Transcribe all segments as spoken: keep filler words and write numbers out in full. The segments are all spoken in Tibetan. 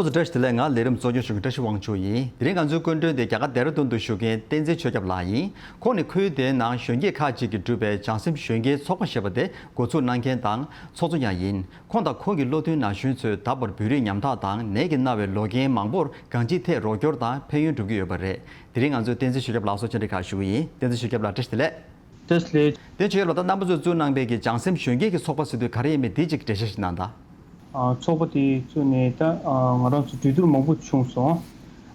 ཚོགས་གཙོ་བཀྲ་ཤིས་བདེ་ལེགས། ང་ལས་རིམ་གཙོ་སྐྱོང་ཞུ་མཁན་བཀྲ་ཤིས་དབང་ཕྱུག་ཡིན། དེ་རིང་ང་ཚོའི་སྐུ་མགྲོན་དེ་རྒྱ་གར་ལྡེ་ར་ལྡུན་དུ་བཞུགས་མཁན་བསྟན་འཛིན་ཆོས་སྐྱབས་ལགས་ཡིན། ཁོང་ནི་ཁུལ་དེའི་ནང་གཞོན་སྐྱེས་ཁག་ཅིག་གིས་བསྒྲུབས་པའི་བྱང་སེམས་གཞོན་སྐྱེས་ཚོགས་པ་ཞེས་པ་དེ་འགོ་འཛུགས་གནང་མཁན་དང་ཚོགས་གཙོ་ཡང་ཡིན། ཁོང་དང་ཁོང་གི་བློ་མཐུན་ན་གཞོན་ཚོས་ད་བར་བོད་རིགས་ཉམ་ཐག་དང་ནད་ཀྱིས་མནར་བའི་ལོ་རྒན་མང་པོར་གང་ཅིའི་ཐད་རོགས་སྐྱོར་དང་ཕན་ཡོན་བསྒྲུབ་ཀྱི་ཡོད་པ་རེད། དེ་རིང་ང་ཚོས་བསྟན་འཛིན་ཆོས་སྐྱབས་ལགས་སོགས་བཅར་འདྲི་ཁག་ཞུ་གི་ཡིན། བསྟན་འཛིན་ཆོས་སྐྱབས་ལགས་བཀྲ་ཤིས་བདེ་ལེགས། བཀྲ་ཤིས་བདེ་ལེགས། བསྟན་འཛིན་ཆོས་སྐྱབས་ལགས། ད་རྣམ་པ་ཚོས་བཙུགས་གནང་པའི་གི་བྱང་སེམས་གཞོན་སྐྱེས་ཀྱི་ཚོགས་པ་ཟེར་དུས་ག་རེ་ཡིན་མིན་འདི་གཅིག་འགྲེལ་བཤད་ཞིག་གནང་དང་། ཨ། ཚོགས་པ་དེ་བཙུགས་ནས་ད་ཨ་ང་རང་ཚོ་གྲོས་བསྡུར་མང་པོ་བྱུང་སོང་།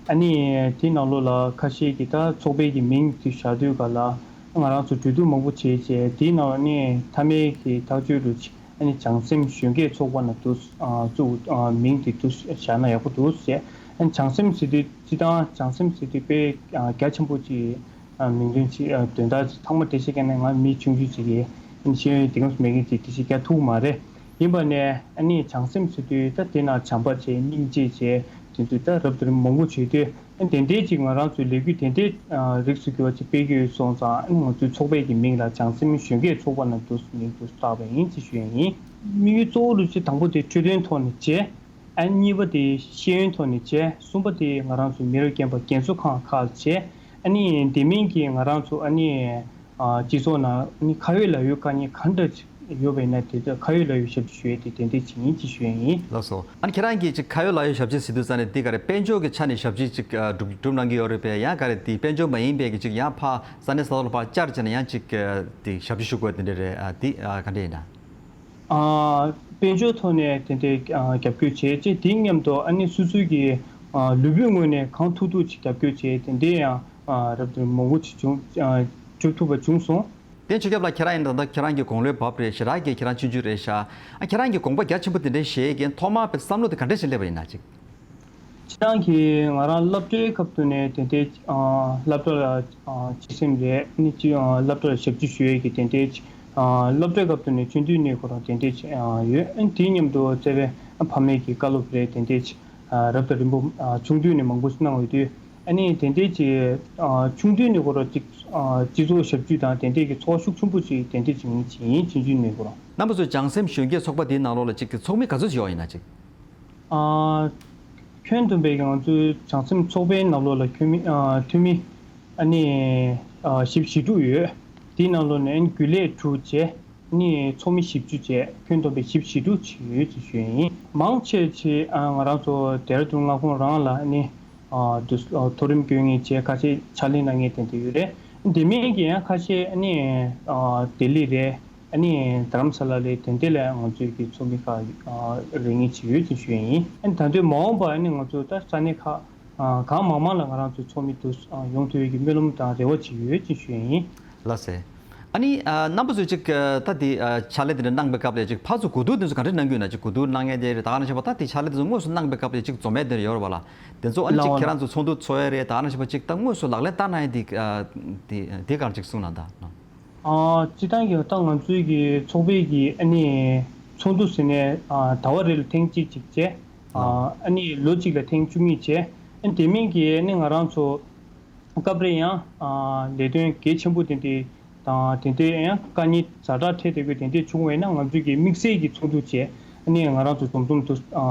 ཨ་ནི་དེའི་ནང་ལོགས་ལ་ཁ་ཤས་ཀྱིས་ད་ཚོགས་པའི་གི་མིང་དེ་བཞག་དུས་ག་ལ་ང་རང་ཚོ་གྲོས་བསྡུར་མང་པོ་བྱས་རྗེས་དེའི་ནང་ཨ་ནི་མཐའ་མའི་གི་ཐག་གཅོད་དུ་ཨ་ནི་བྱང་སེམས་གཞོན་སྐྱེས་ཚོགས་པ་ན་དུ་ཨ་བཙུགས། ཨ་མིང་དེ་དུ་བཞག་ན་ཡག་པོ་འདུག་ཟེར། ཨ་ནི་བྱང་སེམས་ཟེར་དུས་སྤྱི་བཏང་བྱང་སེམས་ཟེར་དུས་དཔེ་ཨ་རྒྱ་ཆེན་པོ་ཅིག་ཨ་མིང་དོན་ཅིག་ཨ་དོན་དག་ཅིག་ཚང་མ་འགྲེལ་བཤད་བཀལ་ན་ང་མི་ཆུང་ཆུང་ཅིག་གིས་ཤེས་ཡོན་དེ་ག་མེད་མཁན་ཅིག་འགྲེལ་བཤད་རྒྱག་ཐུབ་མ་རེད། ཡིན་པ་ནས་ཨ་ནི་བྱང་སེམས་ཟེར་དུས་ད་དེ་ན་བྱམས་པ་བྱས། སྙིང་རྗེ་བྱས། དེ་ཚོ་ད་རབ་ཏུ་རིམ་མང་པོ་བྱས་དུས་ཨ་དེ་འདྲའི་ཅིག་ང་རང་ཚོའི་ལས་འགུལ་དེ་འདྲའི་ཨ་རིགས་སུ་གྱུར་པ་ཅིག་སྤེལ་གྱི་ཡོད་སོང་ཙང་། ཨ་ནི་ང་ཚོའི་ཚོགས་པའི་གི་མིང་ལ་བྱང་སེམས་གཞོན་སྐྱེས་ཚོགས་པ་ན་དུ་མིང་དུ་བཏགས་པ་ཡིན་ཅེས་ཞུ་ཡ་ཡིན། དམིགས་ཡུལ་གཙོ་བོ་ལུ་ཅིག་དང་པོ་དེ་འཕྲོད་བསྟེན་ཐོག་ནས་བྱས། ཨ་གཉིས་པ་དེ་ཤེས་ཡོན་ཐོག་ནས་བྱས། གསུམ་པ་དེ་ང་རང་ཚོ་མི་རབས་རྒན་པ་རྒན་གསོ་ཁང་ཁག་ལ་བྱས། ཨ་ནི་དེ་མིན་གྱི་ང་རང་ཚོ་ཨ་ནི་ཨ་སྤྱི་ཚོགས་ནང་ཨ་ནི་ཁ་ཡོད་ལག་ཡོད་དཀའ་ངལ་ག་འདྲ་ཡོད་པ་ཡིན་ན་དེ་ཚོ་ཁ་ཡོད་ལག་ཡོད་ཞབས་ཕྱི་ཞུ་ཡས་དེ་དེ་འདྲས་བྱེད་ཡིན་ཅེས་ཞུ་ཡས་ཡིན། ལགས་སོ། ཨ་ནི་ཁྱེད་རང་གིས་ཅིག་ཁ་ཡོད་ལག་ཡོད་ཞབས་ཕྱི་ཟེར་དུས་ཙང་ནས་འདི་ག་རེ་དཔལ་འབྱོར་གྱི་ཆ་ནས་ཞབས་ཕྱི་ཅིག་ཨ་སྒྲུབ་སྒྲུབ་གནང་གི་ཡོད་རེད་པས། ཡང་ག་རེ་འདི་དཔལ་འབྱོར་མ་ཡིན་པའི་གི་ཅིག་ཡང་ཕར་ས་གནས་ས་ཐོག་ལ་ཕར་བཅར་བྱས་ནས་ཡང་ཅིག་ཨ་འདི་ཞབས་ཕྱི་ཞུ་དགོས་དེ་འདྲས་རེད། ཨ་འདི་ཨ་ག་འདྲས་ཡིན་ན། ཨ་དཔལ་འབྱོར་ཐོག་ནས་དེ་འདྲའི་ཨ་རྒྱབ་སྐྱོར་བྱས་རྗེས་དེའི་མཉམ་དུ་ཨ་ནི་སོ་སོའི་གི་ཨ་ལུས་པོའི་ངོས་ནས་གང་ཐུབ་ཐུབ་ཅིག་རྒྱབ་སྐྱོར་བྱས། དེ་འདྲའི་ཡང་ཨ་རབ་ཏུ་མང་པོ་ཅིག་བྱུང་། ཨ་སྒྲུབ་ཐུབ་པ་བྱུང་སོང་། བསྟན་ཆོས་སྐྱབས་ལགས། ཁྱེད་རང་ཡིན་ན་ད་ལྟ་ཁྱེད་རང་གི་དགུང་ལོའི་བབ་རེད། ཞེ་དྲག་གི་ཁྱེད་རང་ཆུང་ཆུང་རེད་ཤག་ཨ་ཁྱེད་རང་གི་དགོངས་པ་རྒྱ་ཆེན་པོ་དེ་འདྲ་བཞེས་ཀྱིན་ཐོག་མར་བསམ་བློ་དེ་ག་འདྲ་ཞིག་སླེབས་པ་ཡིན་ན་ཅིག་ཁྱེད་རང་གིས་ང་རང་སློབ་གྲྭའི་སྐབས་དུ་ནས་དེ་འདྲའི་ཨ་སློབ་གྲྭ་ལ་ཨ་སྤྱི་སེམས་རེད། ཨ་ནི་ཅི་ཨ་སློབ་གྲྭ་ལ་ཞབས་ཕྱི་ཞུ་ཡས་ཀྱི་དེ་འདྲའི་ཨ་སློབ་གྲྭའི་སྐབས་དུ་ནས་ཆུང་དུས་ནས་ཁོ་རང་དེ་འདྲའི་ཨ་ཡོད། ཨ་ནི་དེའི་མཉམ་དུ་བརྩེ་བའི་ཨ་ཕ་མས་ཀྱི་བཀའ་སློབ་རེད། དེ་འདྲའི་ཨ་རབ་དང་རིམ་པ་ཨ་ཆུང་དུས་ནས་མང་པོ་ཞིག་གནང་ཡོད་དུས། ཨ་ནི་དེ་འདྲའི་ཅིག་ཨ་ཆུང་དུས་ནས་ཁོ་རང་ཅིག་ཨ་སྤྱི་ཚོགས་ཞབས་ཕྱི་དང་དེ་འདྲའི་གི་ཚོར་བ་ཤུགས་ཆེན་པོ་ཅིག་དེ་འདྲའི་ཅིག་ཡིན་ཅིག་ཡིན་ཆུང་དུས་ནས་ཁོ་རང་། རྣམ་པ་ཚོའི་བྱང་སེམས་གཞོན་སྐྱེས་ཚོགས་པ་དེའི་ནང་ལོགས་ལ་ཅིག་ཚོགས་མི་ག་ཚོད་ཅིག་ཡོད་ཡིན་ན་ཅིག་ཨ། ཁྱོན་བསྡོམས་པའི་ང་ཚོའི་བྱང་སེམས་ཚོགས་པའི་ནང་ལོགས་ལ་ཁྱོན་མི་ཨ་འཐུས་མི་ཨ་ནི་ཨ་བཞི་བཅུ་ཞེ་དྲུག་ཡོད། དེའི་ནང་ལོགས་ནས་རྒྱུན་ལས་དྲུག་བྱས། ཨ་ནི་ཚོགས་མི་བཞི་བཅུ་བྱས། ཁྱོན་བསྡོམས་པའི་བཞི་བཅུ་ཞེ་དྲུག་ཅིག་ཡོད་ཅེས་ཞུ་ཡ་ཡིན། མང་ཆེ་ཆེ་ཨ་ང་རང་ཚོ་ལྡེ་ར་ལྡུན་མངའ་ཁོངས་རང་ལ་ཨ་ནི་ཨ་དུ་ཨ་མཐོ་རིམ་སྐྱོད་མཁན་བྱས། ཁ་ཤས་ཕྱག་ལས་གནང་མཁན་དེ་འདྲ་ཡོད་རེད། དེ་མིན་གྱི་ཡང་ཁ་ཤས་ཨ་ནི་ཨ་ལྡི་ལི་རེད། ཨ་ནི་རྡ་རམ་ས་ལ་ལས་དེ་འདྲ་ལ་ང་ཚོའི་གི་ཚོགས་མི་ཁག་ཨ་རེ་ངེས་ཅིག་ཡོད་ཅེས་ཞུ་ཡ་ཡིན། ཨ་ནི་ད་དུང་མ་འོངས་པ་ཨ་ནི་ང་ཚོ་ད་ས་གནས་ཁག་ཨ་གང་མང་མང་ལ་ང་རང་ཚོའི་ཚོགས་མི་དུ་ཨ་ཡོང་ཐུབ་ཡས་ཀྱི་སྨོན་ལམ་དང་རེ་བ་ཅིག་ཡོད་ཅེས་ཞུ་ཡ་ཡིན། ལགས་སེ། ཨ་ནི་ཨ་རྣམ་པ་ཚོས་ཅིག་ཨ་ད་དེ་ཨ་ཕྱག་ལས་དེ་འདྲ་གནང་པའི་སྐབས་ལ་ཅིག་ཕར་ཚུར་གོ་བསྡུར་དེ་ཚོ་ག་འདྲ་གནང་གི་ཡོད་ན། ཅིག་གོ་བསྡུར་གནང་མཁན་དེ་རེད། ད་ག་ནང་བཞིན་པ་ད་དེ་ཕྱག་ལས་དེ་ཚོ་དངོས་སུ་གནང་པའི་སྐབས་ལ་ཅིག་འཛོམས་ཡས་དེ་འདྲ་ཡོད་རེད་པ་ལགས། དེ་ཚོ་ཨ་ནི་ཅིག་ཁྱེད་རང་ཚོ་ཚོགས་འདུ་ཚོགས་ཡས་རེད། ད་ག་ནང་བཞིན་པ་ཅིག་ད་དངོས་སུ་ལག་ལེན་བསྟར་གནང་ཡས་དེ་ཨ་དེ་དེ་ག་རེ་ཅིག་གསུངས་གནང་དང་། ཨ་སྤྱིར་བཏང་གི་ད་ང་ཚོའི་གི་ཚོགས་པའི་གི་ཨ་ནི་ཚོགས་འདུ་ཟེར་ནས་ཨ་ཟླ་བ་རེ་ལ་ཐེངས་གཅིག་ཅིག་བྱས། ཨ་ཨ་ནི་ལོ་གཅིག་ལ་ཐེངས་བཅུ་གཉིས་བྱས། ཨ་ནི་དེ་མིན་གྱི་ཨ་ནི་ང་རང་ཚོ་སྐབས་རེ་ཡང་ཨ་ལས་དོན་གལ་ཆེན་པོ་དེ་འདྲ་དང་དེ་འདྲའི་ཡང་དཀའ་ངལ་ཛ་དྲག་འཕྲད་བསྡད་དགོས་དེ་འདྲ་བྱུང་བས་ན་ང་ཚོའི་གི་དམིགས་བསལ་གྱི་ཚོགས་འདུ་བྱས། ཨ་ནི་ང་རང་ཚོ་འཛོམས་འཛོམས་དུ་ཨ་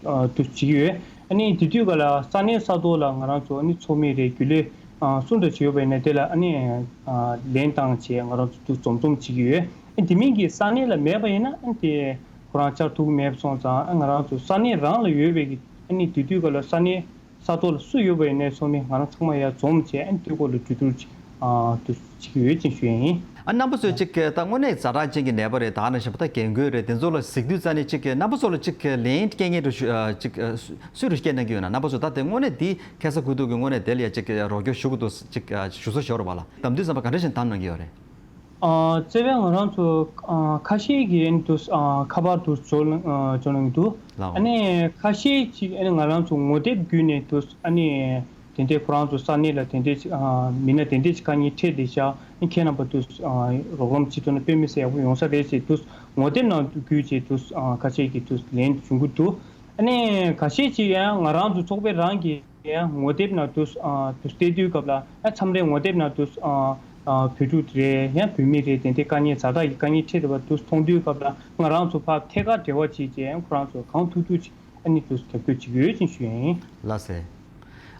ཨ་དུ་བྱེད་ཀྱི་ཡོད། ཨ་ནི་དེ་དུས་ག་ལ་ས་གནས་ས་ཐོག་ལ་ང་རང་ཚོ་ཨ་ནི་ཚོགས་མི་རེ་རྒྱུན་ལས་ཨ་གསུམ་དང་བྱས་ཡོད་པ་ཡིན་ན་དེ་ལ་ཨ་ནི་ཨ་ལན་བཏང་བྱས་ང་རང་ཚོ་དུ་འཛོམས་འཛོམས་བྱེད་ཀྱི་ཡོད། ཨ་དེ་མིན་གྱི་ས་གནས་ལ་མེད་པ་ཡིན་ན་ཨ་དེ་ཁོ་རང་བཅར་ཐུབ་ཀྱི་མེད་པ་སོང་ཙང་། ཨ་ང་རང་ཚོ་ས་གནས་རང་ལ་ཡོད་པའི་གི་ཨ་ནི་དེ་དུས་ག་ལ་ས་གནས་ས་ཐོག་ལ་སུ་ཡོད་པ་ཡིན་ནའི་ཚོགས་མི་ང་རང་ཚང་མ་ཡར་འཛོམས་བྱས་ཨ་ནི་དེའི་སྐོར་ལ་གྲོས་བསྡུར་ཅིག་ཨ་དུ་བྱེད་ཀྱི་ཡོད་ཅེས་ཞུ་ཡ་ཡིན། ཨ་རྣམ་པ་ཚོས་ཅིག་ད་དངོས་གནས་ཛ་དྲག་ཅན་གྱི་ནད་པ་རེད། ད་ག་ནང་བཞིན་པ་ད་རྒན་རྒོན་རེད། དེ་ཚོ་ལ་གཟིགས་དུས་ཙ་ནས་ཅིག་རྣམ་པ་ཚོ་ལ་ཅིག་ལན་སྐྱེལ་མཁན་འདྲ་ཞུ་ཨ་ཅིག་ཨ་སུ་སུ་རུ་སྐྱེལ་གནང་གི་ཡོད་ན། རྣམ་པ་ཚོ་ད་དེ་དངོས་གནས་འདི་ཁ་ས་ཁུ་ཐུག་གི་དངོས་གནས་དེ་ལ་ཡ་ཅིག་རོགས་སྐྱོར་ཞུ་དགོས་འདུག་ཅིག་ཨ་ཞུ་ས་ཞོར་བ་ལ་དམ་དུས་ཙམ་པ་ག་འདྲ་ཞིག་དམ་གནང་གི་ཡོད་རེད། ཨ་བརྩེ་བའི་ང་རང་ཚོ་ཨ་ཁ་ཤས་ཀྱིས་ཨ་ནི་དུ་ཨ་ཁ་པར་དུ་འབྱོར་ཨ་འབྱོར་གནང་གི་འདུག་ལའོ། ཨ་ནི་ཁ་ཤས་ཅིག་ཨ་ནི་ང་རང་ཚོ་ངོ་དེབ་བརྒྱུད་ནས་དུ་ཨ་ནི་དེ་འདྲའི་ཁོ་རང་ཚོ་ས་གནས་ལ་དེ་འདྲའི་ཅིག་ཨ་མི་སྣ་དེ་འདྲའི་ཅིག་དཀའ་ངལ་འཕྲད་བསྡད་ཤག་ཨ་ནི་ཁྱེད་རྣམ་པ་དུ་ཨ་རོགས་རམ་བྱེད་ཐུབ་ན་དཔེ་མི་སྲིད་ཡག་པོ་ཡོང་ས་རེད་ཅེས་དུ་ངོ་དེབ་ནང་དུ་བརྒྱུད་ཅེས་དུ་ཨ་ཁ་ཤས་ཀྱིས་དུ་ལན་བྱུང་གི་འདུག་ཨ་ནི་ཁ་ཤས་ཅིག་ཡང་ང་རང་ཚོ་ཚོགས་པའི་རང་གི་ཡང་ངོ་དེབ་ནང་དུ་ཨ་དུ་བལྟས་དུས་སྐབས་ལ་ཨ་མཚམས་རེ་ངོ་དེབ་ནང་དུ་ཨ་ཨ་བོད་ཕྲུག་རེད། ཡང་བོད་མི་རེད། དེ་འདྲའི་དཀའ་ངལ་ཛ་དྲག་གི་དཀའ་ངལ་འཕྲད་བསྡད་པ་དུ་མཐོང་དུས་སྐབས་ལ་ང་རང་ཚོ་ཕར་ཐད་ཀར་འབྲེལ་བ་བྱས་རྗེས་ཁོ་རང་ཚོ་གང་ཐུབ་ཐུབ་ཅིག་ ཨ་ནི་དུ་རྒྱབ་སྐྱོར་བྱེད་ཀྱི་ཡོད་ཅེས་ཞུ་ཡ་ཡིན། ལགས་སེ།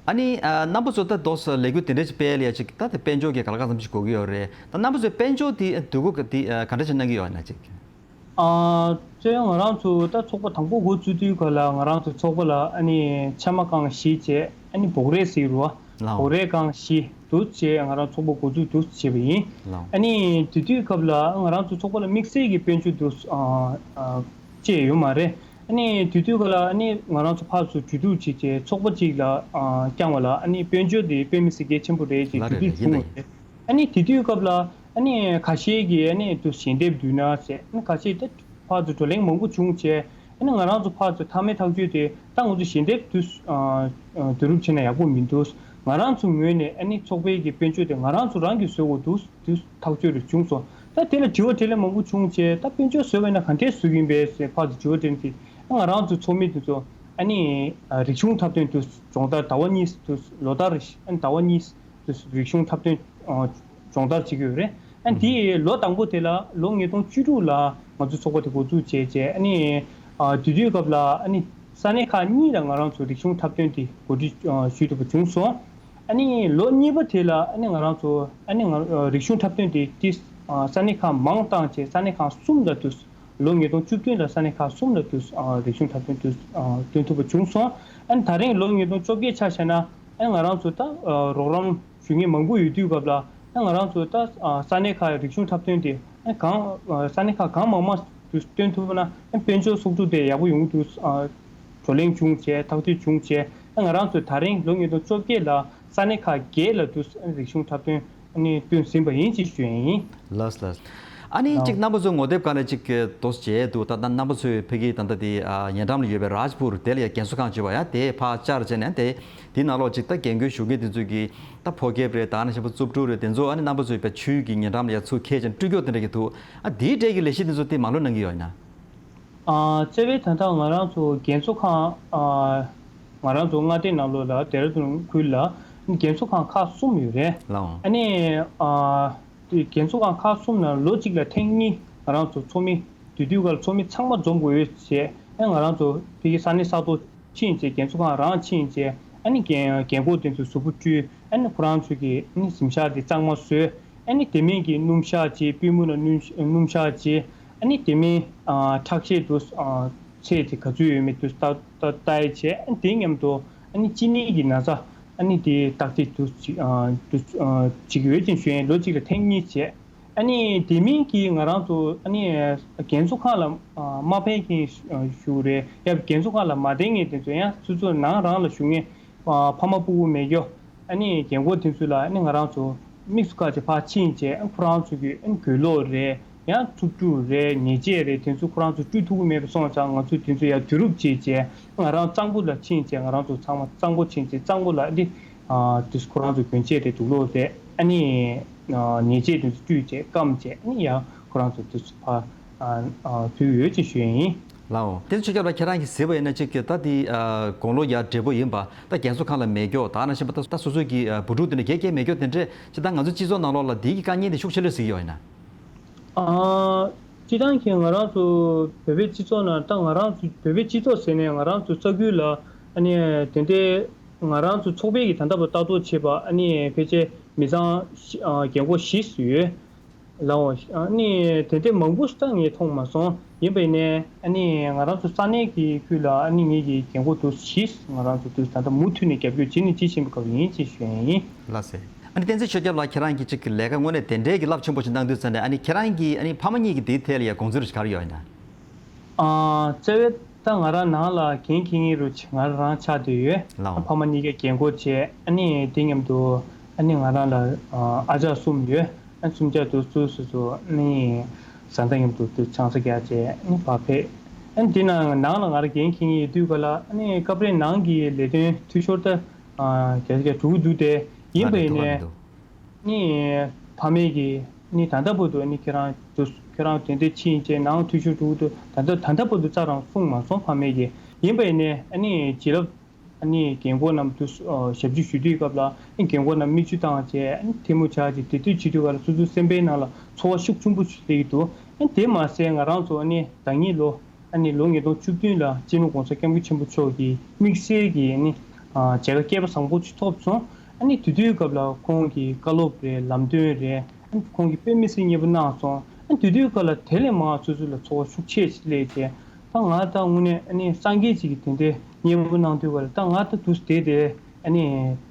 ཨ་ནི་ཨ་རྣམ་པ་ཚོ་ད་དོ་སོ་ལས་འགུལ་དེ་འདྲ་ཞིག་སྤེལ་ཡ་ཅིག་ད་དེ་དཔལ་འབྱོར་གྱི་ག་ལ་གང་འཚམ་ཞིག་དགོས་ཀྱི་ཡོད་རེད། ད་རྣམ་པ་ཚོའི་དཔལ་འབྱོར་དེ་འདོད་སྐུལ་དེ་ག་འདྲ་ཞིག་གནང་གི་ཡོད་ན་ཅིག་ཨ་གཙོ་ཡང་ང་རང་ཚོ་ད་ཚོགས་པ་དང་པོ་འགོ་བཙུགས་དུས་ག་ལ་ང་རང་ཚོ་ཚོགས་པ་ལ་ཨ་ནི་ཕྱེ་མ་གང་བཞི་བྱས་ཨ་ནི་སྦོག་རས་ཟེར་རུ་བ། ལའོ། སྦོག་རས་གང་བཞི་དུ་བྱས་ང་རང་ཚོགས་པ་འགོ་བཙུགས་དུ་བྱས་པ་ཡིན། ལའོ། ཨ་ནི་དེ་དུས་སྐབས་ལ་ང་རང་ཚོ་ཚོགས་པ་ལ་དམིགས་བསལ་གྱི་དཔལ་འབྱོར་དུ་ཨ་ཨ་བཅས་ཡོད་མ་རེད། ཨ་ནི་དེ་དུས་སྐབས་ལ་ཨ་ནི་ང་རང་ཚོ་ཕར་ཚུར་གྲོས་བསྡུར་བྱས་བྱས་ཚོགས་པ་གཅིག་ལ་ཨ་བསྐྱངས་པ་ལ་ཨ་ནི་དཔལ་འབྱོར་དེ་དཔེ་མི་སྲིད་གལ་ཆེན་པོ་རེད་ཅེས་ལ་གྲོས་རེད་བསྡུར་ཡིན་བྱུང་ད་བ་ཡིན། རེད། ཨ་ནི་དེ་དུས་སྐབས་ལ་ཨ་ནི་ཁ་ཤས་ཀྱིས་ཨ་ནི་དུ་ཞལ་འདེབས་བསྡུས་ན་ཟེར་ཨ་ནི་ཁ་ཤས་དེ་ཕར་ཚུར་བགྲོ་གླེང་མང་པོ་བྱུང་བྱས་ཨ་ནི་ང་རང་ཚོ་ཕར་ཚུར་མཐའ་མའི་ཐག་གཅོད་དེ་ད་ང་ཚོ་ཞལ་འདེབས་དུ་བསྡུ་རུབ་བྱས་ན་ཡག་པོ་མི་འདུག་ང་རང་ཚོ་ངོས་ནས་ཨ་ནི་ཚོགས་པའི་གི་དཔལ་འབྱོར་དེ་ང་རང་ཚོ་རང་གིས་བཟོ་དགོས་འདུག་དུ་ཐག་གཅོད་རེ་བྱུང་སོང་། ད་དེ་ལ་དྲི་བ་དྲིས་ལན་མང་པོ་བྱུང་བྱས་ད་དཔལ་འབྱོར་བཟོ་བས་ན་ག་འདྲས་བཟོ་གི་ཡིན་པས་ཟེར་ཕར་ཚུར་དྲི་བ་དྲིས་ཏེ་ང་རང་ཚོ་ཚོགས་མི་དེ་ཚོ་ཨ་ནི་རིག་གཞུང་འཁྲབ་སྟོན་དུ་སྦྱོང་བརྡར་ཟླ་བ་གཉིས་དུ་ལོ་ལྟར་ཨ་ནི་ཟླ་བ་གཉིས། དུས་རིག་གཞུང་འཁྲབ་སྟོན་སྦྱོང་བརྡར་བྱེད་ཀྱི་ཡོད་རེད། ཨ་ནི་དེའི་ལོ་དང་པོ་དེ་ལ་ལོ་ཉིས་སྟོང་བཅུ་དྲུག་ལ་ང་ཚོ་ཚོགས་པ་དེ་འགོ་འཛུགས་བྱས་རྗེས་ཨ་ནི་དུས་དུས་སྐབས་ལ་ཨ་ནི་ས་གནས་ཁག་གཉིས་ལ་ང་རང་ཚོ་རིག་གཞུང་འཁྲབ་སྟོན་དེ་གོ་སྒྲིག་ཞུས་ཐུབ་པ་བྱུང་སོང་། ཨ་ནི་ལོ་གཉིས་པ་དེ་ལ་ཨ་ནི་ང་རང་ཚོ་ཨ་ནི་ང་རིག་གཞུང་འཁྲབ་སྟོན་དེ་དེ་ས་གནས་ཁག་མང་བཏང་བྱས་ས་གནས་ཁག་གསུམ་ལ་དུས་ལོ་ཉིས་སྟོང་བཅུ་བདུན་ལ་ས་གནས་ཁག་གསུམ་ལ་དུས་རིག་གཞུང་འཁྲབ་སྟོན་དུས་སྟོན་ཐུབ་པ་བྱུང་སོང་། ཨ་ནི་ད་རིང་ལོ་ཉིས་སྟོང་བཅོ་བརྒྱད་ཆ་བཞག་ན། ཨ་ང་རང་ཚོ་ད་རོགས་རམ་ཞུ་མཁན་མང་པོ་ཡོད་དུས་སྐབས་ལ་ཨ་ང་རང་ཚོ་ད་ས་གནས་ཁག་རིག་གཞུང་འཁྲབ་སྟོན་དེ་ཨ་གང་ས་གནས་ཁག་གང་མང་མང་དུ་སྟོན་ཐུབ་ན་ཨ་དཔལ་འབྱོར་གསོག་འཇོག་དེ་ཡག་པོ་ཡོང་དུས་བགྲོ་གླེང་བྱུང་བྱས་ཐག་གཅོད་བྱུང་བྱས་ཨ་ང་རང་ཚོ་ད་རིང་ལོ་ཉིས་སྟོང་བཅོ་བརྒྱད་ལ་ས་གནས་ཁག་བརྒྱད་ལ་དུ་རིག་གཞུང་འཁྲབ་སྟོན་ཨ་ནི་སྟོན་ཟིན་པ་ཡིན་ཅེས་ཞུ་ཡ་ཡིན། ལགས་ལགས། ཨ་ནི་ལགས། གཅིག་རྣམ་པ་ཚོའི་ངོ་དེབ་སྒང་ནས་གཅིག་དོ་བྱས་འདུག་ད་ལྟ་རྣམ་པ་ཚོའི་ཕ་གི་ད་ལྟ་དེ་ཉེ་འགྲམ་ལ་ཡོད་པའི་རཱཇ་པུར་དེ་ལ་ཡ་རྒན་གསོ་ཁང་བྱས་པ་ཡ་དེ་ཕར་བཅར་བྱས་ནས་དེ་དེའི་ནང་ལོགས་གཅིག་ད་རྒན་རྒོན་ཞུགས་མཁན་དེ་ཚོས་ཀྱི་ད་ཕོ་སྐྱེས་རེད་ད་ནང་བཞིན་པ་རྩུབ་སྤྲུག་རེད་དེ་ཚོ་ཨ་ནི་རྣམ་པ་ཚོའི་བའི་ཆུའི་གི་ཉེ་འགྲམ་ལ་ཡ་ཚུར་ཁྱེར་བྱས་སྤྲོད་རྒྱུ་དེ་འདྲ་གི་འདུག་ཨ་དེའི་གྲས་ཀྱི་ལས་གཞི་དེ་ཚོ་དེ་མ་ལོ་གནང་གི་ཡོད་ཡིན་ན། ཨ་རྩ་བའི་ད་ལྟ་ང་རང་ཚོ་རྒན་གསོ་ཁང་ཨ་ང་རང་ཚོ་མངའ་སྡེ་ནང་ལོགས་ལ་ལྡེ་ར་ལྡུན་ཁུལ་ལ་རྒན་གསོ་ཁང་ཁག་གསུམ་ཡོད་རེད། ལའོ། ཨ་ནི་ཨ་དེ་རྒན་གསོ་ཁང་ཁག་གསུམ་ནང་ལོ་གཅིག་ལ་ཐེངས་གཉིས་ང་རང་ཚོ་ཚོགས་མི་དུས་དུས་སྐབས་ལ་ཚོགས་མི་ཚང་མ་འཛོམས་དགོས་ཡོད་ཅེས་ཨ་ང་རང་ཚོ་ཕ་གི་ས་གནས་ས་ཐོག་ཕྱིན་བྱས་རྒན་གསོ་ཁང་རང་ཕྱིན་བྱས་ཨ་ནི་རྒན་རྒན་གོག་དེ་ཚོ་གཟུགས་པོ་བཀྲུས་ཨ་ནི་ཁོ་རང་ཚོ་གི་ཨ་ནི་གཟིམ་ཤག་དེ་གཙང་མ་བཟོས། ཨ་ནི་དེ་མིན་གྱི་སྣུམ་ཞག་བྱས་པུས་མོ་ལ་སྣུམ་སྣུམ་ཞག་བྱས་ཨ་ནི་དེ་མིན་ཨ་ཁྲག་ཤེད་དུ་ཨ་ཚད་དེ་ག་ཚོད་ཡོད་མེད་དུ་ལྟ་ལྟ་ལྟ་ཡས་བྱས་ཨ་ནི་དེ་མཉམ་དུ་ཨ་ནི་གཅིན་སྙི་གི་ན་ཚ་ཨ་ནི་དེ་བརྟག་དཔྱད་དུ་ཨ་དུ་ཨ་བྱེད་ཀྱི་ཡོད་ཅེས་ཞུ་ཡས་ལོ་གཅིག་ལ་ཐེངས་གཉིས་བྱས། ཨ་ནི་དེ་མིན་གྱི་ང་རང་ཚོ་ཨ་ནི་རྒན་གསོ་ཁང་ལ་ཨ་མ་ཕན་མཁན་ཞུ་རེད་ཡ་རྒན་གསོ་ཁང་ལ་མ་བསྡད་མཁན་དེ་ཚོ་ཡང་སོ་སོ་ནང་རང་ལ་བཞུགས་མཁན་ཨ་ཕ་མ་སྤུ་གུ་མེད་རྒྱུ་ཨ་ནི་རྒན་གོག་དེ་ཚོ་ལ་ཨ་ནི་ང་རང་ཚོ་དམིགས་སུ་བཀར་བྱས་ཕར་ཕྱིན་བྱས་ཨ་ཁོ་རང་ཚོ་གི་ཨ་ནི་གོས་ལོག་རེད་ཡང་རྩུབ་སྤྲུག་རེད་ཉལ་ཆས་རེད་དེ་ཚོ་ཁོ་རང་ཚོ་སྤྲོད་ཐུབ་ཀྱི་མེད་པ་སོང་ཙང་ང་ཚོས་དེ་ཚོ་ཡང་བསྡུ་རུབ་བྱས་བྱས་ང་རང་གཙང་པོ་ལ་ཕྱིན་བྱས་ང་རང་ཚོ་ཚང་མ་གཙང་པོ་ཕྱིན་བྱས་གཙང་པོ་ལ་ཨ་ནི་དེ་ཁོ་རང་ཚོ་གྱོན་ཆས་དེ་དུག་ལོག་རེད་ཨ་ནི་ཉལ་ཆས་དེ་ཚོ་སྤྲོད་བྱས་སྐམ་བྱས་ཨ་ནི་ཡང་ཁོ་རང་ཚོ་དེ་ཚོ་ཕར། ཨ་ཨ་ཕུལ་ཡོད་ཅེས་ཞུ་ཡ་ཡིན། ལའོ། དེ་ཚོ་ཆོས་སྐྱབས་ལགས་ཁྱེད་རང་གིས་གཟིགས་པ་ཡིན་ན་གཅིག་གི་ད་དེ་ཨ་དགུང་ལོ་ཡར་བགྲེས་པོ་ཡིན་པ་ད་རྒན་གསོ་ཁང་ལ་མེད་མཁན་ད་ནང་བཞིན་པ་ད་ད་སོ་སོའི་གི་ཨ་བུ་ཕྲུག་དེ་འདྲ་རྒས་རྒས་མེད་མཁན་དེ་འདྲས་ཅིག་ད་ང་ཚོ་སྤྱི་ཚོགས་ནང་ལོགས་ལ་དེའི་གི་དཀའ་ངལ་དེ་ཤུགས་ཆེ་ལོས་གཟིགས་ཡོད་ཡིན་ན། ཨ་སྤྱི་བཏང་གི་ང་རང་ཚོ་བོད་པའི་སྤྱི་ཚོགས་ནང་ད་ང་རང་ཚོ་བོད་པའི་སྤྱི་ཚོགས་ཟེར་ནས་ང་རང་ཚོ་ས་ཁུལ་ལ་ཨ་ནི་དེ་འདྲའི་ང་རང་ཚོ་ཚོགས་པའི་གི་ད་ལྟ་བར་ལྟ་རྟོག་བྱེད་པ་ཨ་ནི་ཕལ་ཆེར་མི་ཚང་ཨ་རྒན་གོག་བཞི་ཙམ་ཡོད། ལའོ། ཨ་ནི་དེ་འདྲའི་མང་པོ་ཞིག་ད་ངས་མཐོང་མ་སོང་། ཡིན་པ་ཡིན་ནའི་ཨ་ནི་ང་རང་ཚོ་ས་གནས་ཀྱི་ཁུལ་ལ་ཨ་ནི་ངེད་ཀྱི་རྒན་གོག་དུ་བཞི་ང་རང་ཚོ་དུ་ད་ལྟ་མུ་མཐུད་ནས་རྒྱབ་སྐྱོར་བྱེད་ནས་ཅི་བཞིན་པ་སྐབས་ཡིན་ཅེས་ཞུ་ཡ་ཡིན། ལགས་སེ། ཨ་ནི་བསྟན་འཛིན་ཆོས་སྐྱབས་ལགས་ཁྱེད་རང་གིས་ཅིག་ལས་ཀ་དངོས་གནས་དེ་འདྲའི་གི་རླབས་ཆེན་པོ་ཞིག་གནང་དུས་ཙམ་ནས་ཨ་ནི་ཁྱེད་རང་གིས་ཨ་ནི་ཕ་མ་གཉིས་ཀྱི་དེའི་ཐད་ལ་ཡ་དགོངས་ཚུལ་རེ་ཞིག་ག་རེ་ཡོད་ཡིན་ན། ཨ་རྩ་བའི་ད་ང་རང་ནང་ལ་རྒན་ཁྱེད་གཉིས་རུ་ང་རང་ཆགས་བསྡད་ཡོད། ལའོ། ཕ་མ་གཉིས་ཀ་རྒན་གོག་བྱས་ཨ་ནི་དེ་མཉམ་དུ་ཨ་ནི་ང་རང་ལ་ཨ་ཅག་གསུམ་ཡོད། ཨ་གསུམ་ཆ་དུ་སུ་སུ་སུ་ཨ་ནི་བཟའ་ཟླ་མཉམ་དུ་དུ་ཆང་ས་རྒྱག་བྱས་ཨ་ནི་ཕར་ཕེབས། ཨ་ནི་དེ་ནང་ནང་ལ་ང་རང་རྒན་ཁྱེད་གཉིས་ཡོད་དུས་ག་ལ་ཨ་ནི་སྐབས་རེ་ནང་གི་ལས་དོན་འཐུས་ཤོར་ད་རྒྱ་ཆེ་རྒྱ་འགྲོ་གི་འདུག་སྟེ་ཡིན་པ་ཡིན་ནས། ནི་ཕ་མེས་ཀྱིས་ནི་ད་ལྟ་བར་དུ་ནི་ཁྱེད་རང་དུ་ཁྱེད་རང་དེ་འདྲ་ཕྱིན་བྱས་ནང་འཐུས་ཤོར་འགྲོ་གི་འདུག་ད་ལྟ་ད་ལྟ་བར་དུ་རྩ་རང་གསུངས་མ་སོང་ཕ་མེས་ཀྱིས། ཡིན་པ་ཡིན་ནའི་ཨ་ནི་བྱིན་རླབས་ཨ་ནི་རྒན་གོག་རྣམས་དུ་ཞབས་ཕྱི་ཞུ་དུས་སྐབས་ལ་ཨ་ནི་རྒན་གོག་རྣམས་མིག་ཆུ་བཏང་བྱས་ཨ་ནི་ཐལ་མོ་སྦྱར་བྱས་དེ་དུས་བྱེད་དུས་སྐབས་ལ་སོ་སོའི་སེམས་པའི་ནང་ལ་ཚོར་བ་ཤུགས་ཆེན་པོ་ཞིག་སླེབས་ཀྱི་འདུག་ཨ་ནི་དེ་མ་ཟད་ང་རང་ཚོ་ཨ་ནི་ཟླ་ཉིན་ལོ། ཨ་ནི་ལོ་ཉིས་སྟོང་བཅུ་བདུན་ལ་སྤྱི་ནོར་༸གོང་ས་༸སྐྱབས་མགོན་ཆེན་པོ་མཆོག་གིས་དམིགས་བསལ་གྱི་ཨ་ནི་ཨ་མཇལ་ཁ་སྐལ་པ་བཟང་པོ་ཅིག་ཐོབ་སོང་། ཨ་ནི་དེ་དུས་སྐབས་ལ་ཁོང་གི་བཀའ་སློབ་རེད། ལམ་སྟོན་རེད། ཨ་ནི་ཁོང་གིས་དཔེ་མི་སྲིད་མཉེས་པོ་གནང་སོང་། ཨ་ནི་དེ་དུས་སྐབས་ལ་དེ་ལས་མང་བ་སོ་སོ་ལ་ཚོར་བ་ཤུགས་ཆེ་ཞིག་སླེབས་བྱས། ད་ང་ད་དངོས་གནས་ཨ་ནི་སངས་རྒྱས་ཅིག་གིས་དེ་འདྲའི་མཉེས་པོ་གནང་དུས་སྐབས་ལ། ད་ང་ད་དུས་དེ་དེ་ཨ་ནི་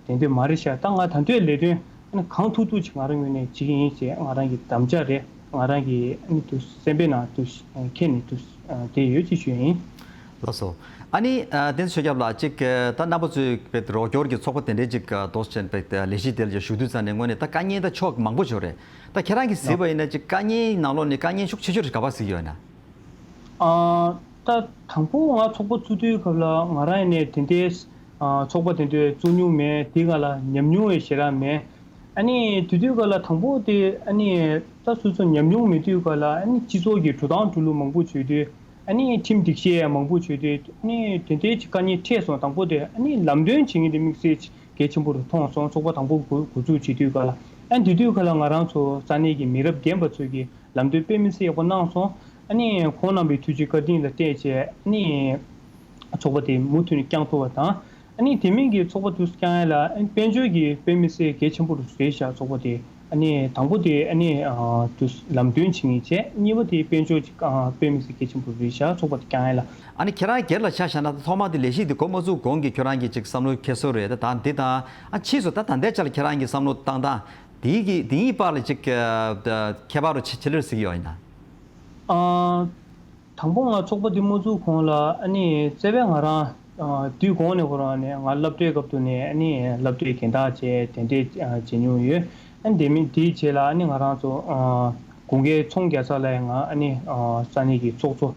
དེ་འདོད་མ་རེད་ཤག་ད་ང་ད་འདོད་ལས་དོན་ཨ་ནི་གང་ཐུབ་ཐུབ་ཅིག་ང་རང་ངོས་ནས་བྱེད་ཀྱི་ཡིན་ཞེས་ང་རང་གི་དམ་བཅའ་རེད། ང་རང་གི་ཨ་ནི་དུ་སེམས་པའི་ནང་དུ་ཁྱེར་ནས་དུ་དེ་ཡོད་ཅེས་ཞུས་ཡིན། ལགས་སོ། ཨ་ནི་ཨ་བསྟན་འཛིན་ཆོས་སྐྱབས་ལགས། གཅིག་ད་རྣམ་པ་ཚོས་བེད་རོགས་སྐྱོར་གྱི་ཚོགས་པ་དེ་འདྲའི་ཅིག་འདོགས་བྱས་པའི་ལས་གཞི་དེ་ལ་ཞུགས་དུས་ཙམ་ནས་དངོས་གནས་ད་དཀའ་ངལ་ད་ཕྱོགས་མང་པོ་ཞིག་རེད། ད་ཁྱེད་རང་གིས་གཟིགས་པ་ཡིན་ན་ཅིག་དཀའ་ངལ་ནང་ལོགས་ནས་དཀའ་ངལ་ཤུགས་ཆེ་ཤོས་ཅིག་ག་པར་གཟིགས་ཡོད་ན། ཨ། ད་དང་པོ་ང་ཚོགས་པ་བཙུགས་དུས་སྐབས་ལ་ང་རང་ཡིན་ནའི་དེ་འདྲའི་ཨ་ཚོགས་པ་དེ་འདྲའི་བཙུགས་མྱོང་མེད། དེ་ག་ལ་ཉམས་མྱོང་ཡང་ཞེ་དྲག་མེད། ཨ་ནི་དེ་དུས་སྐབས་ལ་དང་པོ་དེ་ཨ་ནི་ད་སོ་སོ་ཉམས་མྱོང་མེད་དུས་སྐབས་ལ་ཨ་ནི་སྤྱི་ཚོགས་ཀྱི་འགྲོ་སྟངས་འགྲོ་ལུགས་མང་པོ་བྱེད་དུས། ཨ་ནི་ཁྲིམས་སྒྲིག་གཞི་ཡང་མང་པོ་བྱེད་དུས། ཨ་ནི་དེ་འདྲའི་ཅིག་དཀའ་ངལ་འཕྲད་སོང་། དང་པོ་དེ་ཨ་ནི་ལམ་སྟོན་བྱེད་མཁན་དེ་དམིགས་བསལ་གལ་ཆེན་པོ་རུ་མཐོང་སོང་། ཚོགས་པ་དང་པོ་འགོ་འགོ་འཛུགས་བྱེད་དུས་སྐབས་ལ། ཨ་ནི་དེ་དུས་སྐབས་ལ་ང་རང་ཚོ་ས་གནས་ཀྱི་མི་རབས་རྒན་པ་ཚོས་ཀྱི་ལམ་སྟོན་དཔེ་མི་སྲིད་ཡག་པོ་གནང་སོང་། ཨ་ནི་ཁོང་རྣམ་པའི་ཐུགས་རྗེ་བཀའ་དྲིན་ལ་བརྟེན་བྱས། ཨ་ནི་ཚོགས་པ་དེ་མུ་མཐུད་ནས་བསྐྱངས་ཐུབ་པ་དང་། ཨ་ནི་དེ་མིན་གྱི་ཚོགས་པ་དེ་བསྐྱངས་ཡ་ལ་ཨ་ནི་དཔལ་འབྱོར་གྱི་དཔེ་མི་སྲིད་གལ་ཆེན་པོ་རུ་བཟོས་བཞག་ཚོགས་པ་དེ་ཨ་ནི་དང་པོ་དེ་ཨ་ནི་ཨ་དུ་ལམ་སྟོན་བྱེད་མཁན་བྱས། གཉིས་པ་དེ་དཔལ་འབྱོར་གྱི་ཨ་དཔེ་མི་སྲིད་གལ་ཆེན་པོ་རེད་བཞག་ཚོགས་པ་དེ་བསྐྱངས་ཡ་ལ། ཨ་ནི་ཁྱེད་རང་སྒེར་ལ་ཆ་བཞག་ན། ཐོག་མ་དེ་ལས་གཞི་དེ་འགོ་མ་བཙུགས་གོང་གི་ཁྱོད་རང་གི་ཅིག་བསམ་བློའི་འཁྱེར་སོ་རེད། ད་ད་འདི་དང་ཨ་ཕྱིས་སུ་ད་ད་ལྟའི་ཆ་ལ་ཁྱེད་རང་གི་བསམ་བློ་བཏང་སྟངས་དེའི་གི་དེའི་བར་ལ་ཅིག་ཨ་ཁྱད་པར་རུ་ཆེ་ཆེ་ལེར་གཟིགས་ཡོད་ཡིན་ན། ཨ། དང་པོ་ང་ཚོགས་པ་འདི་མ་བཙུགས་གོང་ལ་ཨ་ནི་རྩ་བའི་ང་རང་ཨ་དུས་གོང་ནས་ཁོ་རང་ནས་ང་སློབ་གྲྭའི་སྐབས་དུ་ནས་ཨ་ནི་སློབ་གྲྭའི་སྦྱིན་བདག་བྱས། དེ་འདྲས་ཨ་བྱེད་མྱོང་ཡོད། ཨ་ནི་དེ་མིན་དེའི་རྗེས་ལ་ཨ་ནི་ང་རང་ཚོ་ཨ་དགུན་ཁའི་ཚོང་རྒྱག་ས་ལ་ཡང་ང་ཨ་ནི་ཨ་ས་གནས་ཀྱི་ཚོགས་གཙོ་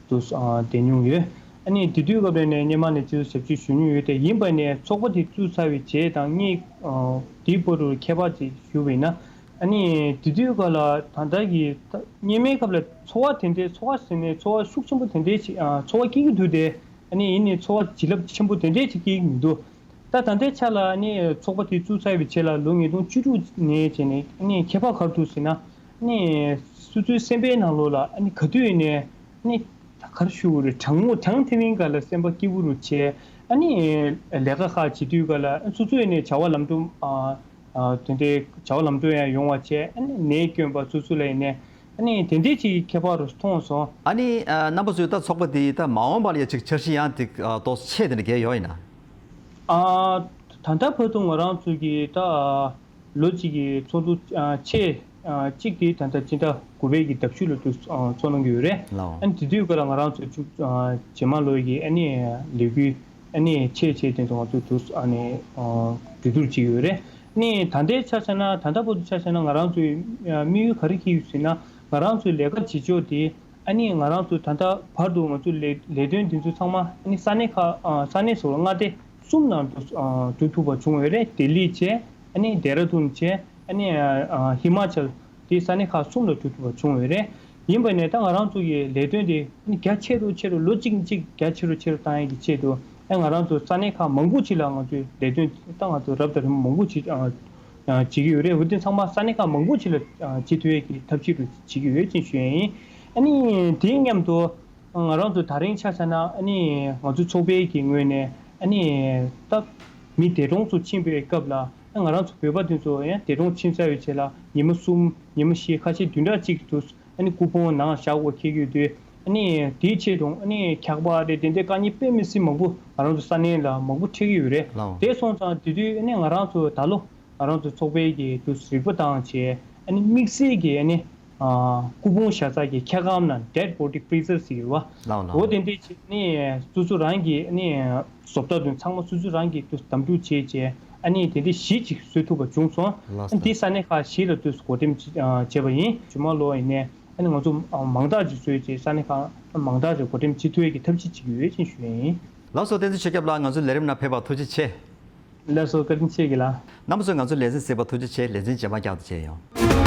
དུ་ཨ་བསྡད་མྱོང་ཡོད། ཨ་ནི་དེ་དུས་སྐབས་ལ་ནས་སྔོན་མ་ནས་སྤྱི་ཚོགས་ཞབས་ཕྱི་ཞུ་མྱོང་ཡོད་དེ། ཡིན་པ་ནས་ཚོགས་པ་དེ་བཙུགས་ཚར་བའི་རྗེས་དང་སྔོན་ཨ་དེའི་བར་དུ་ཁྱད་པར་ཅིག་ཞུ་བ་ཡིན་ན། ཨ་ནི་དེ་དུས་སྐབས་ལ་ད་ལྟ་གི་ད་སྔོན་མའི་སྐབས་ལ་ཚོར་བ་དེ་འདྲའི་ཚོར་བ་ཟེར་ནས་ཚོར་བ་ཤུགས་ཆེན་པོ་དེ་འདྲའི་ཅིག་ཨ་ཚོར་བ་སྐྱེ་གི་འདུག་སྟེ། ཨ་ནི་ཡིན་ནའི་ཚོར་བ་བྱིན་རླབས་ཆེན་པོ་དེ་འདྲའི་ཅིག་སྐྱེ་གི་མི་འདུག་ད་ད་ལྟའི་ཆ་ལ་ཨ་ནི་ཚོགས་པ་དེ་བཙུགས་ཚར་བའི་རྗེས་ལ་ལོ་ཉིས་སྟོང་བཅུ་དྲུག་ནས་བྱས་ནས་ཨ་ནི་ཁྱད་པར་ག་རེ་འདུག་ཟེར་ན། ཨ་ནི་སོ་སོའི་སེམས་པའི་ནང་ལོགས་ལ་ཨ་ནི་ག་དུས་ཡིན་ནའི་ཨ་ནི་ད་ག་རེ་ཞུ་དགོས་རེད། གྲང་མོ་གྲང་དེ་རིང་ག་ལ་སེམས་པ་སྐྱིད་པོ་རུ་བྱས། ཨ་ནི་ལས་ཀ་ཁག་བྱེད་དུས་ག་ལ་སོ་སོ་ཡིན་ནའི་བྱ་བ་ལམ་འགྲོ་ཨ། ཨ་དེ་འདྲའི་བྱ་བ་ལམ་འགྲོ་ཡང་ཡོང་བ་བྱས། ཨ་ནི་ནད་སྐྱོན་པ་སོ་སོ་ལ་ཡིན་ནའི་ཨ་ནི་དེ་འདྲའི་ཅིག་ཁྱད་པར་རུ་མཐོང་སོང་། ཨ་ནི་ཨ་རྣམ་པ་ཚོས་ད་ཚོགས་པ་འདི་ད་མ་འོངས་པ་ལ་ཡ་ཅིག་འཆར་གཞི་ཡང་དེ་ཨ་ཏོག་ཙམ་ཆེ་དེ་འདྲ་གས་ཡོད་ཡིན་ན། ཨ་ད་ལྟ་བར་དུ་ང་རང་ཚོ་གི་ད་ལོ་གཅིག་གི་ཚོགས་འདུ་ཨ་ཆེ་ཨ་གཅིག་དེ་ད་ལྟ་སྤྱི་ཟླ་དགུ་པའི་གི་ཟླ་མཇུག་ལ་དུ་ཨ་ཚོགས་གནང་གི་ཡོད་རེད། ལའོ། ཨ་ནི་དེ་དུས་སྐབས་ལ་ང་རང་ཚོ་བཅུ་ཨ་རྗེས་མ་ལོ་གི་ཨ་ནི་ལས་འགུལ་ཨ་ནི་ཆེ་ཆེ་དེ་ཚོ་ང་ཚོ་དུ་ཨ་ནི་ཨ་གྲོས་བསྡུར་བྱེད་ཀྱི་ཡོད་རེད། ཨ་ནི་ད་ལྟའི་ཆ་བཞག་ན། ད་ལྟ་བར་དུ་ཆ་བཞག་ན་ང་རང་ཚོའི་ཨ་དམིགས་ཡུལ་ག་རེ་འཁྱེར་ཡོད་ཟེར་ན། ང་རང་ཚོའི་ལས་ཀ་བྱེད་ཕྱོགས་དེ་ཨ་ནི་ང་རང་ཚོ་ད་ལྟ་བར་དུ་ང་ཚོའི་ལས་ལས་དོན་འདི་ཚོ་ཚང་མ་ཨ་ནི་ས་གནས་ཁག་ཨ་ས་གནས་སོགས་ལ་མངའ་སྡེ་གསུམ་ནང་དུ་ཨ་འགྲོ་ཐུབ་པ་བྱུང་ཡོད་རེད། ལྡི་ལི་བྱས། ཨ་ནི་ལྡེ་ར་ལྡུན་བྱས། ཨ་ནི་ཨ་ཧི་མ་ཅལ་དེ་ས་གནས་ཁག་གསུམ་ལ་འགྲོ་ཐུབ་པ་བྱུང་ཡོད་རེད། ཡིན་པ་ནས་ད་ང་རང་ཚོ་གི་ལས་དོན་དེ་ཨ་ནི་རྒྱ་ཆེ་རུ་ཆེ་རུ་ལོ་གཅིག་གཅིག་རྒྱ་ཆེ་རུ་ཆེ་རུ་བཏང་ཡས་ཀྱི་ཆེད་དུ། ཨ་ང་རང་ཚོ་ས་གནས་ཁག་མང་པོ་ཅིག་ལ་ང་ཚོའི་ལས་དོན་ད་ང་ཚོ་རབ་དང་རིམ་པ་མང་པོ་ཅིག་ཨ་ཨ་བྱེད་ཀྱི་ཡོད་རེད། འོ་དེ་ཚང་མ་ས་གནས་ཁག་མང་པོ་ཅིག་ལ་ཨ་བྱེད་ཐུབ་ཡས་ཀྱི་ཐབས་ཤེས་རུ་བྱེད་ཀྱི་ཡོད་ཅེས་ཞུ་ཡས་ཡིན། ཨ་ནི་དེའི་མཉམ་དུ་ང་རང་ཚོ་དེ་རིང་ཆ་བཞག་ན་ཨ་ནི་ང་ཚོ་ཚོགས་པའི་གི་ངོས་ནས་ཨ་ནི་ད་མི་འདས་གྲོངས་སུ་ཕྱིན་པའི་སྐབས་ལ། ཨ་ང་རང་ཚོ་བོད་པ་དེ་ཚོ་ཡང་འདས་གྲོངས་ཕྱིན་ཚར་བའི་རྗེས་ལ་ཉི་མ་གསུམ་ཉི་མ་བཞི་ཁ་ཤས་བདུན་ཕྲག་གཅིག་དུ་ཨ་ནི་སྐུ་ཕུང་ནང་བཞག་དགོས་འཁེལ་གྱི་ཡོད་དུས། ཨ་ནི་དེའི་ཆེད་དུ་ཨ་ནི་འཁྱག་པ་རེད། དེ་འདྲའི་དཀའ་ངལ་དཔེ་མི་སྲིད་མང་པོ་ང་རང་ཚོ་ས་གནས་ལ་མང་པོ་འཕྲད་ཀྱི་ཡོད་རེད། ལའོ། དེ་སོང་ཙང་དེ་དུས་ཨ་ནི་ང་རང་ཚོ་ད་ལོ་ང་རང་ཚོ་ཚོགས་པའི་གི་དུས་རིག་པ་དང་བཅས། ཨ་ནི་དམིགས་བསལ་གྱི་ཨ་ནི་ཨ་སྐུ་ཕུང་བཞག་ས་གི་འཁྱག་སྒམ་ནང་། dead body freezer ཟེར་གྱི་ཡོད་པ། ལའོ་ལའོ། འོ་དེ་འདྲས་བྱས་ནས་སོ་སོ་རང་གི་ཨ་ནི་བཟོ་ལྟ་དེ་ཚང་མ་སོ་སོ་རང་གིས་དུ་འདེམས་སྒྲུག་བྱས་བྱས། ཨ་ནི་དེ་འདྲའི་གཞི་ཅིག་བཟོ་ཐུབ་པ་བྱུང་སོང་། ལགས་སོ། ཨ་ནི་དེ་ས་གནས་ཁག་བཞི་ལ་དུ་འགོ་འདེམས་བྱེད་ཨ་བྱས་པ་ཡིན། རྗེས་མ་ལོ་ཡིན་ནའི་ཨ་ནི་ང་ཚོ་ཨ་མང་དག་ཅིག་བཟོས་བྱས། ས་གནས་ཁག་མང་དག་ཅིག་འགོ་འདེམས་བྱེད་ཐུབ་ཡས་ཀྱི་ཐབས་ཤེས་བྱེད་ཀྱི་ཡོད་ཅེས་ཞུ་ཡས་ཡིན། ལགས་སོ། བསྟན་འཛིན་ཆོས་སྐྱབས་ལགས། ང་ཚོའི་ལས་རིམ་ནང་ཕེབས་པར་ཐུགས་རྗེ་ཆེ། ལགས་སོ། བཀའ་དྲིན་ཆེ་གི་ལགས། རྣམ་པ་ཚོས་ང་ཚོའི་ལེ་ཚན་གཟིགས་པར་ཐུགས་རྗེ་ཆེ། ལེ་ཚན་རྗེས་མ་བསྐྱར་དུ་མཇལ་ཡོང་།